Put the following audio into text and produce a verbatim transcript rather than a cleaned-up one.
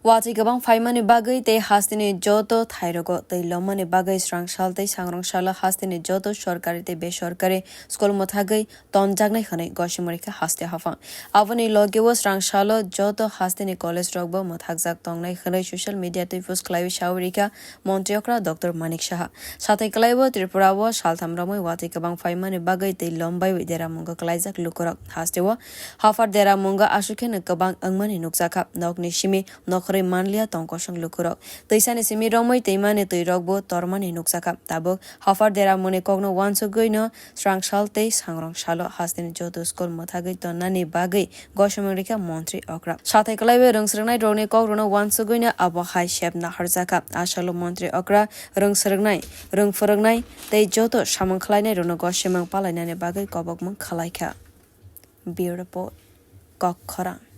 Watwi kwbang phaimani bagwi tei hasteni joto thairogo tei lommani bagwi srangsal tei sangrongsalo hasteni joto sorkari tei besorkari school mwthagwi tonjaknai hwnwi gosimrikha haste haphang. Aboni logeo srangsalo joto hasteni college rokbo mwthakjak tongnai hwnwi social media twi post khlaiwi sawi rikha montri okra Doctor Manik Saha. Sathai kwlaibo Tripura o saltham romwi watwi kwbang phaimani bagwi tei lom baiwi deramungo kwlaijak lukurok. Hasteo haphar deramungo aswk kheno kwbang wngmani nukjakha. Nokni simi nokhorwi manliya tong kosong lukurok. Twisani simi romwi twimani twirokbo tormani nukjakha. Tabuk haphar deramungni kokno wansugwino srangsal tei sangrong salo hasteni joto school mwthagwi tonnani bagwi gosimung rikha montri okra. Sathai kwlaiwi rwngsrwngnai rokni kokrokno wansugwino abo hai sep naharjakha. Asalo montri okra rwngsrwngnai, rwngphwrwngnai tei joto samung khlainai rokno gosimung palainani bagwi kobokmung khwlaikha. Bureau Report, Kok Khorang.